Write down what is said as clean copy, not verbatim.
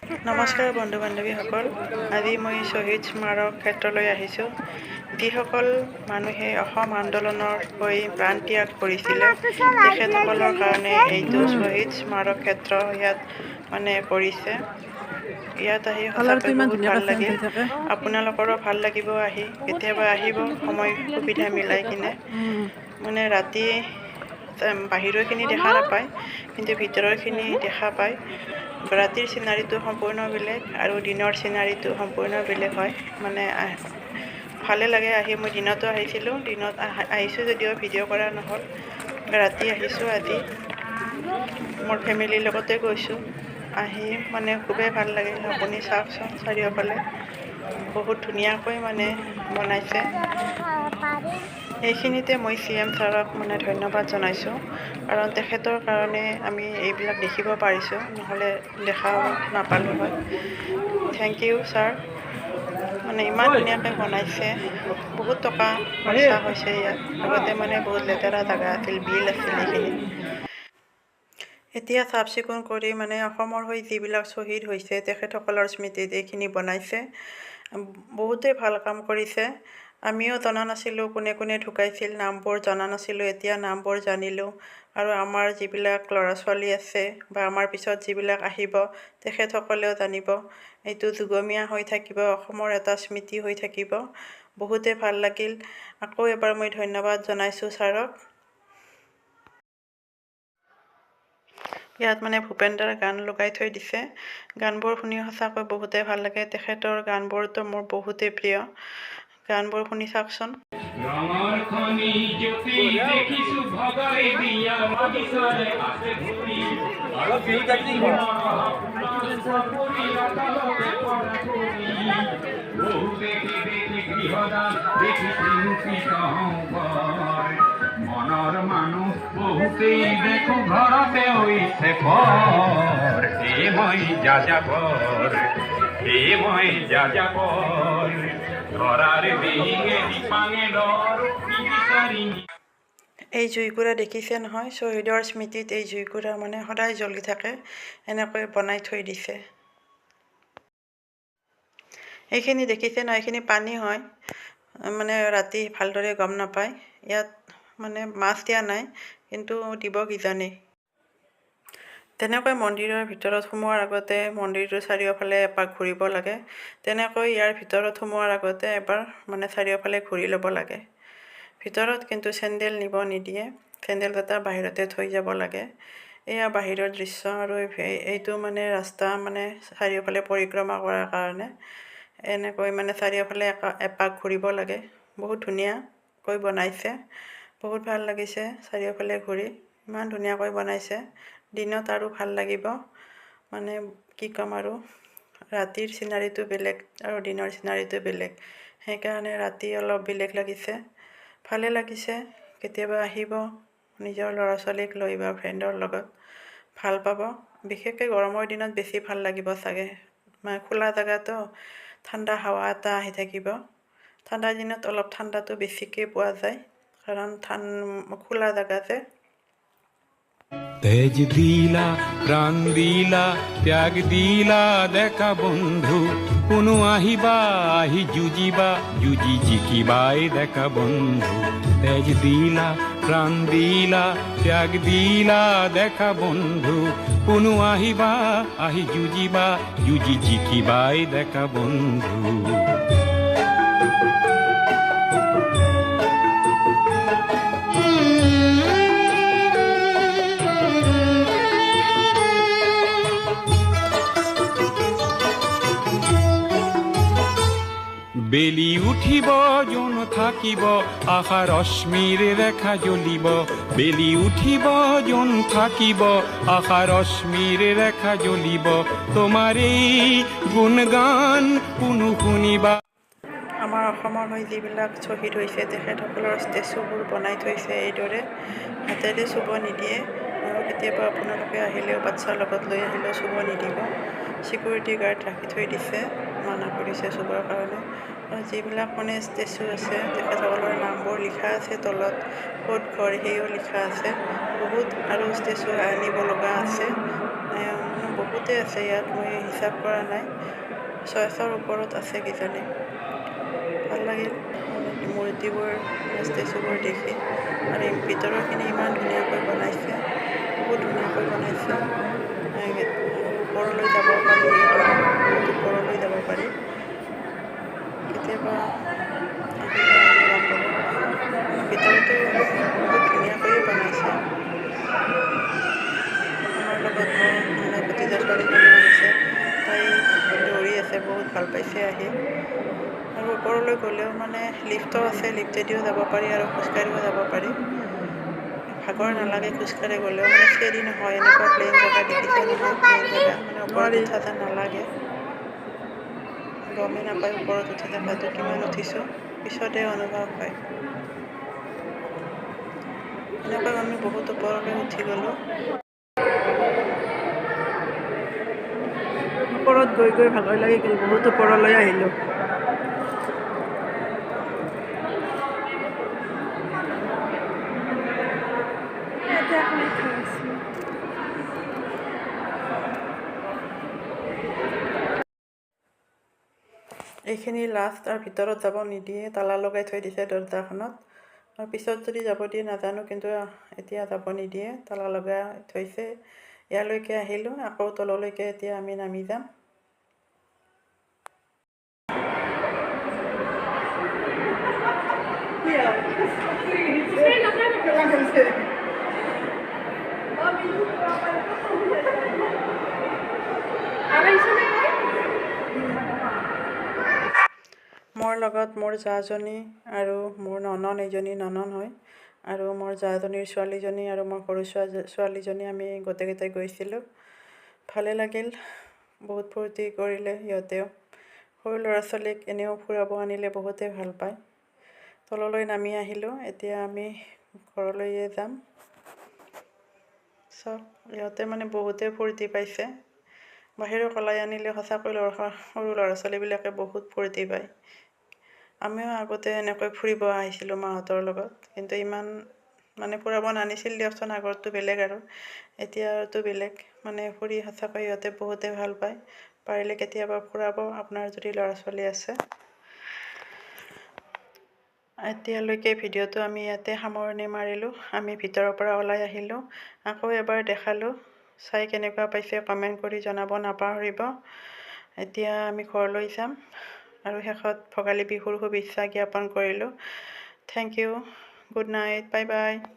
নমস্কাৰ বন্ধু বান্ধৱীসকল, আজি মই শ্বহীদ স্মাৰক ক্ষেত্ৰলৈ আহিছোঁ। যিসকল মানুহে অসম আন্দোলনৰ হৈ প্ৰাণ ত্যাগ কৰিছিলে, তেখেতসকলৰ কাৰণে এইটো শ্বহীদ স্মাৰক ক্ষেত্ৰ ইয়াত মানে কৰিছে। ইয়াত আহি কালাৰটো সঁচাকৈ ইমান বহুত ধুনীয়াকৈ ভাল চেঞ্জ লাগিল। হৈ থাকে। আপোনালোকৰো ভাল লাগিব আহি, কেতিয়াবা আহিব সময় সুবিধা মিলাই কিনে। মানে ৰাতি বাহিৰৰখিনি দেখা নাপায়, কিন্তু ভিতৰৰখিনি দেখা পায়। ৰাতিৰ চিনাৰীটো সম্পূৰ্ণ বেলেগ আৰু দিনৰ চিনাৰীটো সম্পূৰ্ণ বেলেগ হয়। মানে ভালে লাগে আহি। মই দিনতো আহিছিলোঁ, দিনত আহিছোঁ যদিও ভিডিঅ' কৰা নহ'ল। ৰাতি আহিছোঁ আজি, মোৰ ফেমিলিৰ লগতে গৈছোঁ। আহি মানে খুবেই ভাল লাগিল। আপুনি চাওকচোন, চাৰিওফালে বহুত ধুনীয়াকৈ মানে বনাইছে। এইখিনিতে মই চি এম ছাৰক মানে ধন্যবাদ জনাইছোঁ, কাৰণ তেখেতৰ কাৰণে আমি এইবিলাক দেখিব পাৰিছোঁ, নহ'লে দেখাও নাপালোঁ হয়। Thank you sir. মানে ইমান ধুনীয়াকৈ বনাইছে, বহুত টকা খৰচা হৈছে ইয়াত। আগতে মানে বহুত লেতেৰা জেগা আছিল, বিল আছিল এইখিনি। এতিয়া চাফ চিকুণ কৰি মানে অসমৰ হৈ যিবিলাক শ্বহীদ হৈছে, তেখেতসকলৰ স্মৃতিত এইখিনি বনাইছে। বহুতেই ভাল কাম কৰিছে। আমিও জনা নাছিলোঁ কোনে কোনে ঢুকাইছিল, নামবোৰ জনা নাছিলোঁ। এতিয়া নামবোৰ জানিলোঁ আৰু আমাৰ যিবিলাক ল'ৰা ছোৱালী আছে বা আমাৰ পিছত যিবিলাক আহিব, তেখেতসকলেও জানিব। এইটো যুগমীয়া হৈ থাকিব, অসমৰ এটা স্মৃতি হৈ থাকিব। বহুতেই ভাল লাগিল। আকৌ এবাৰ মই ধন্যবাদ জনাইছোঁ ছাৰক। ইয়াত মানে ভূপেনদাৰ গান লগাই থৈ দিছে। গানবোৰ শুনি সঁচাকৈ বহুতেই ভাল লাগে। তেখেতৰ গানবোৰতো মোৰ বহুতেই প্ৰিয়। গানবোৰ শুনি চাওকচোন। ৰঙৰ খনি জ্যোতি দেখিছো ভগাই দিয়া বাগিচাৰে আছে ঘূৰি। বহু দেখি দেখি গৃহদাস দেখি চিন্তিত হওঁ বৰ। মনৰ মানুহ বহুতেই দেখো ঘৰতে হৈছে পৰ। হে মই যাযাবৰ, হে মই যাযাবৰ, ধৰাৰ দিহিঙে দিপাঙে নিবিচাৰি। এই জুইকুৰা দেখিছে নহয়? শ্বহীদৰ স্মৃতিত এই জুইকুৰা মানে সদায় জ্বলি থাকে, এনেকৈ বনাই থৈ দিছে। এইখিনি দেখিছে নহয়? এইখিনি পানী হয়, মানে ৰাতি ভালদৰে গম নাপায়। ইয়াত মানে মাছ দিয়া নাই, কিন্তু দিব কিজানি। তেনেকৈ মন্দিৰৰ ভিতৰত সোমোৱাৰ আগতে মন্দিৰটোৰ চাৰিওফালে এপাক ঘূৰিব লাগে। তেনেকৈ ইয়াৰ ভিতৰত সোমোৱাৰ আগতে এবাৰ মানে চাৰিওফালে ঘূৰি ল'ব লাগে। ভিতৰত কিন্তু চেণ্ডেল নিব নিদিয়ে, চেণ্ডেল এটা বাহিৰতে থৈ যাব লাগে। এয়া বাহিৰৰ দৃশ্য আৰু এইটো মানে ৰাস্তা, মানে চাৰিওফালে পৰিক্ৰমা কৰাৰ কাৰণে এনেকৈ মানে চাৰিওফালে এপাক ঘূৰিব লাগে। বহুত ধুনীয়াকৈ বনাইছে, বহুত ভাল লাগিছে চাৰিওফালে ঘূৰি। ইমান ধুনীয়াকৈ বনাইছে, দিনত আৰু ভাল লাগিব। মানে কি ক'ম আৰু, ৰাতিৰ চিনাৰীটো বেলেগ আৰু দিনৰ চিনাৰীটো বেলেগ, সেইকাৰণে ৰাতি অলপ বেলেগ লাগিছে। ভালে লাগিছে। কেতিয়াবা আহিব নিজৰ ল'ৰা ছোৱালীক লৈ বা ফ্ৰেণ্ডৰ লগত, ভাল পাব। বিশেষকৈ গৰমৰ দিনত বেছি ভাল লাগিব চাগে। মানে খোলা জেগাতো ঠাণ্ডা হাৱা এটা আহি থাকিব। ঠাণ্ডা দিনত অলপ ঠাণ্ডাটো বেছিকৈ পোৱা যায়, কাৰণ খোলা জেগা যে। তেজ দিলা, প্ৰাণ দিলা, ত্যাগ দিলা দেখা বন্ধু, কোনো আহিবা, আহি যুঁজিবা, যুঁজি জিকিবাই দেখা বন্ধু। তেজ দিলা, প্ৰাণ দিলা, ত্যাগ দিলা দেখা বন্ধু, কোনো আহিবা, আহি যুঁজিবা, যুঁজি জিকিবাই দেখা বন্ধু। বেলি উঠিব, জোন থাকিব, আশা ৰশ্মিৰ ৰেখা জ্বলিব। বেলি উঠিব, জোন থাকিব, আশা ৰশ্মিৰ ৰেখা জ্বলিব। তোমাৰ এই গুণগান কোনো শুনিবা। আমাৰ অসমৰ হৈ যিবিলাক শ্বহীদ হৈছে, তেখেতসকলৰ ষ্টেচুবোৰ বনাই থৈছে এইদৰে। হাতেৰে চুব নিদিয়ে আৰু কেতিয়াবা আপোনালোকে আহিলেও, বাচ্ছাৰ লগত লৈ আহিলেও চুব নিদিব। চিকিউৰিটি গাৰ্ড ৰাখি থৈ দিছে, মানা কৰিছে চুবৰ কাৰণে। আৰু যিবিলাক মানে ষ্টেচু আছে, তেখেতসকলৰ নামবোৰ লিখা আছে তলত, ক'ত ঘৰ সেয়াও লিখা আছে। বহুত আৰু ষ্টেচু আনিব লগা আছে। মানে বহুত বহুতেই আছে ইয়াত, মই হিচাপ কৰা নাই, 600ৰ ওপৰত আছে কিজানি। ভাল লাগিল মানে মূৰ্তিবোৰ, ষ্টেচুবোৰ দেখি। আৰু ভিতৰৰখিনি ইমান ধুনীয়াকৈ বনাইছে, বহুত ধুনীয়াকৈ বনাইছে। ওপৰলৈ যাব পাৰি, এইদৰে বহুত ওপৰলৈ যাব পাৰি। কেতিয়াবা আহিলে আহিলে গম পাব। ভিতৰতো বহুত ধুনীয়াকৈয়ে বনাইছে। আমাৰ লগত মোৰ মানে ভতিজা ছোৱালীজনীও আহিছে, তাই দৌৰি আছে, বহুত ভাল পাইছে আহি। আৰু ওপৰলৈ গ'লেও মানে লিফ্টো আছে, লিফ্টেদিও যাব পাৰি আৰু খোজকাঢ়িও যাব পাৰি। ভাগৰ নালাগে খোজকাঢ়ি গ'লেও, মানে চিৰি নহয়, এনেকুৱা প্লেইন জেগা দেখিছে নহয়, প্লেইন জেগা, মানে ওপৰত উঠা যেন নালাগে, গমেই নাপায় ওপৰত উঠি থকাটো কিমান উঠিছোঁ, পিছতহে অনুভৱ হয়। এনেকৈ আমি বহুত ওপৰলৈ উঠি গ'লোঁ। ওপৰত গৈ গৈ ভাগৰ লাগি গ'ল, বহুত ওপৰলৈ আহিলোঁ। এইখিনি লাষ্ট, আৰু ভিতৰত যাব নিদিয়ে, তালা লগাই থৈ দিছে দৰ্জাখনত। আৰু পিছত যদি যাব দিয়ে নাজানো, কিন্তু এতিয়া যাব নিদিয়ে, তালা লগাই থৈছে। ইয়ালৈকে আহিলোঁ, আকৌ তললৈকে এতিয়া আমি নামি যাম। মোৰ লগত মোৰ জাজনী আৰু মোৰ ননন, এইজনী ননন হয়, আৰু মোৰ জাজনীৰ ছোৱালীজনী আৰু মোৰ সৰু ছোৱালীজনী, আমি গোটেইকেইটাই গৈছিলোঁ। ভালে লাগিল, বহুত ফূৰ্তি কৰিলে সিহঁতেও। সৰু ল'ৰা ছোৱালীক এনেও ফুৰাব আনিলে বহুতেই ভাল পায়। তললৈ নামি আহিলোঁ, এতিয়া আমি ঘৰলৈয়ে যাম। চব ইহঁতে মানে বহুতেই ফূৰ্তি পাইছে। বাহিৰৰ কলাই আনিলে সঁচাকৈ সৰু ল'ৰা ছোৱালীবিলাকে বহুত ফূৰ্তি পায়। আমিও আগতে এনেকৈ ফুৰিব আহিছিলোঁ মাহঁতৰ লগত, কিন্তু ইমান মানে ফুৰাব নানিছিল দিয়কচোন, আগৰটো বেলেগ আৰু এতিয়াৰটো বেলেগ। মানে ফুৰি সঁচাকৈ ইহঁতে বহুতেই ভাল পায়। পাৰিলে কেতিয়াবা ফুৰাব আপোনাৰ যদি ল'ৰা ছোৱালী আছে। এতিয়ালৈকে ভিডিঅ'টো আমি ইয়াতে সামৰণি মাৰিলোঁ। আমি ভিতৰৰ পৰা ওলাই আহিলোঁ, আকৌ এবাৰ দেখালোঁ। চাই কেনেকুৱা পাইছে কমেণ্ট কৰি জনাব নাপাহৰিব। এতিয়া আমি ঘৰলৈ যাম আৰু শেষত ভোগালী বিহুৰ শুভেচ্ছা জ্ঞাপন কৰিলোঁ। Thank you, good night, bye bye.